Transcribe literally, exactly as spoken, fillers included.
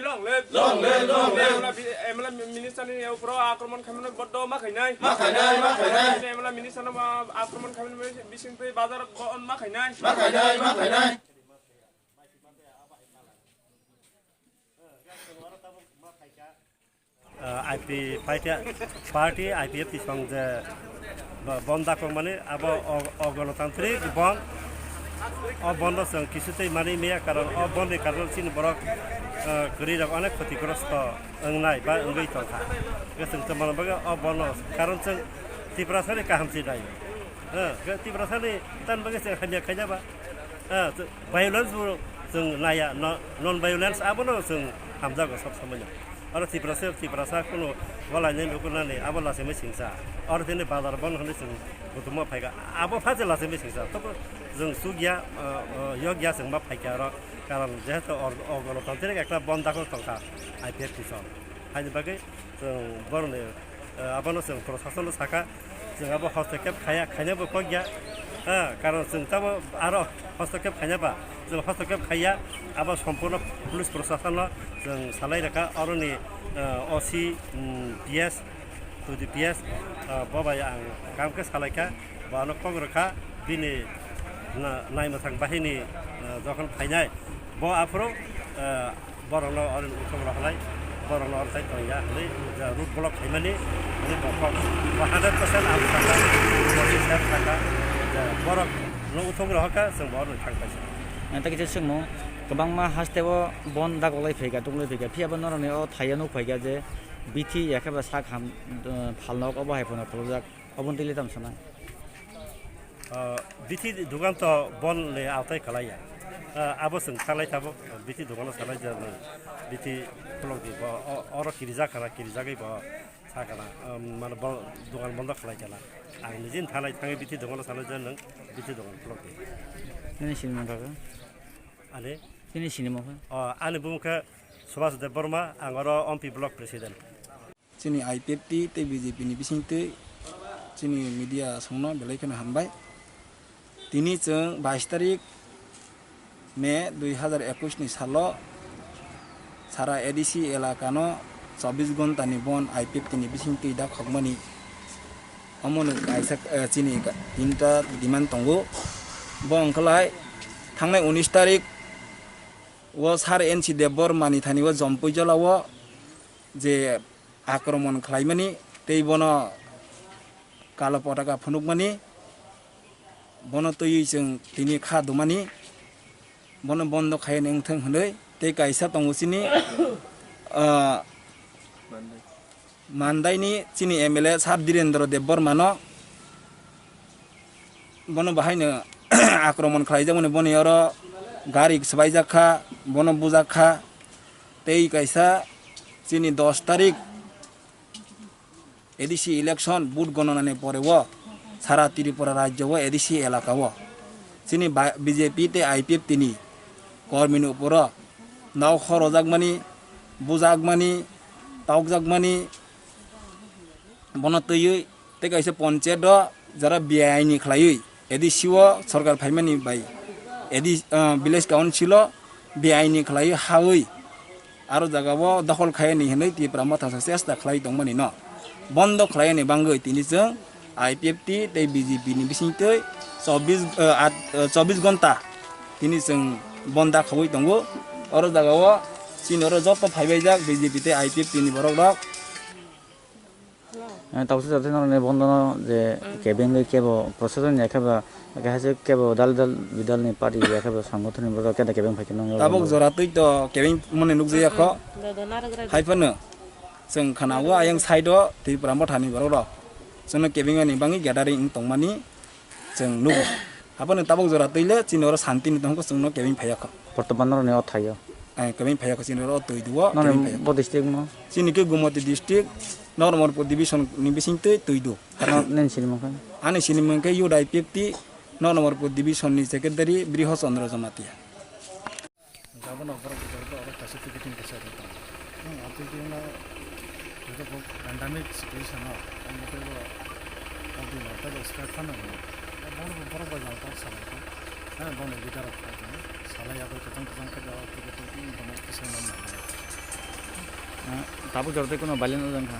Long live, long live, long live. M L A minister ni upor akromon khaimani bodo ma khainai. Ma khainai, ma khainai. M L A minister no akromon khaimani bising twi bazar ma khainai. Ma khainai, ma khainai. Ah, I P party, party I P F T song je bo-, bon dakok mani abo o-, ogonotantrik bon, o bon no chwng kisu tei mani meya karon o bon ni karon chini borok, ah, kwrwi rok onek khotigrosto wngnai ba wngwi tongkha. Hwnkhe chwng tongmani bagwi o bon no karon chwng Tiprasa ni kaham se nai. Ah, hwnkhe Tiprasa ni tan bagwi chwng hamya khaina ba. Ah, violence bo chwng naya, no-, non violence abono chwng hamjago sob somoi no. Oro Tiprasa, Tiprasa kunu walai nai nukunani abo lachaimai singsa. Oro tini bazar bon hwnwi chwng kutumo phaikha. Abo phacha lachaimai singsa. Tobo chwng chukya, ah, ah, yokya chwng ma phaikha oro. Karon jehetu or-, o gonotantrik ekta bon dakok tongkha I P F T song. Haini bagwi chwng boroni, eh, abono chwng prosason no saka, chwng abo hostokep khaya, khaina bo kok ya. Ha, karon chwng tamo aro hostokep khaina ba, chwng hostokep khaiya, abo sompurno police prosason no chwng salai rwkha, oroni, eh, O C, mm, P S, to the P S, eh, bo bai ang kam khe salai kha. Bo ano kok rwkha, bini na-, naimwthang bahini, eh, jokhon phainai, bo aphuru, eh, borokno oro uthok rwkhlai, borokno oro tai tongya hwnwi, je road block khaimani, hwnwi bo kok, bo hundred percent ang sakha, bo ni sir sakha, je borokno uthok rwkha, chwng bo oro thang paisa. Ang ta kisa swngmung, kwbangma hasteo bon dagoklai phaikha, tuklai phaikha, phiya bo norokni o thaiyo nuk phaikha je bithi ya khe ba sak ham, eh, phalnok obo hai phano khulukjak. Oboni twi le tamo sanai? Ah, bithi dugan to bon le autai kalai ya. Ah, abo chwng salai tabuk, bithi dugan o salai ja nwng. Bithi khulok di bo, o-, oro kirijak khana, kirijagwi bo sa khana, um, mane bo dugan bondo khlai khana. Ang nijin thalai thangwi bithi dugan o salai ja nwng, bithi dugan khulok di. Nini sinimung kha khe? Ani? Nini sinimung kha? Oh, ani bumung khe Subhas Debbarma, ang oro Ompi Block President. Chini I P F T tei B J P ni bisingtwi chini media songno belai kheno hambai. Tini chwng bais tarik May dui hazar ekush ni salo sara A D C elakano chobbish ghonta ni bon I P F T ni bisingtwi da khokmani. Omono kaisa, eh, chini ka-, tinta demand tongo. Bo wngkha lai thangnai unis tarik O Sir N C Debbarmani thani o Jompuijala o je akromon khlaimani tei bono kalo potaka phunukmani, bono twiwi chwng tini kha dumani, bono bondo khaiyani wngthung hwnwi tei kaisa tongo chini, ah, Mandaini chini M L A Sir Dhirendra Debbarmano bono bahaino akromon khlaijakmani, boni oro gari swbaijak kha, bono bujak kha. Tei kaisa chini dos tarik A D C election vote gononani pore o sara Tripura rajyo o A D C elaka o chini ba-, B J P tei I P F T ni kormini uporo nok khorojakmani, bujakmani, tokjakmani, bono twiwi tei kaisa ponchayat o jara B I N ni khlaiwi A D C o sorkar phaimani bai A D C, ah, village council o B I N ni khlaiwi hawi aro jaga o dokhol khaiyani hinwi Tipra Motha se chesta khlai tongmani no bondo khlaiyani bangwi tini chwng I P F T tei B J P ni bisingtwi chobbish, ah, at, ah, chobbish gonta tini chwng bonda khawi tongo. Oro jaga o chini oro joto phaibaijak B J P tei I P F T ni borok rok. Eh, tabuk se jathai norokni bondono je kebengwi kebo procession ya kebo, kebo dal dal bidal ni party ya kebo sangothon ni borok keda kebeng phai khe nang tabuk jora twi to kebeng mone nukjaya kho. Hai phano chwng khana o ayang side o Tipra Motha ni borok rok chwngno kebeng ani bangwi gathering wng tongmani. Chwng nugo. Aboni tabuk jora twi le chini oro santi ni tongkho chwngno kebeng phaiya kho. Bortoman noroni o thaio. Ai, kebeng phaiya kho chini oro twi duo, noni kebeng phaiya kho. Bo district mo? Chini khe Gumoti district, Nogorampur division ni bising twi twi du. Nini sinimung khe? Ani sinimung khe Youth I P F T, Nogorampur division ni secretary Briho Chandra Jamatia. Jabon okborok bujai bo oro kaisa picketing kaisa ri tong. Hmm, abo twi twi no joto bo pandemic situation no, ang bo tei bo abo twi no tei bo strike phano hino. Bo bo borok bai jang kok salai kho. Ha, bo ni leader rok phai tong. Salai abo kwchang kwchang khe bo picketing bono kisa no nang. Eh, tabuk jora tei kono violence ojang kha?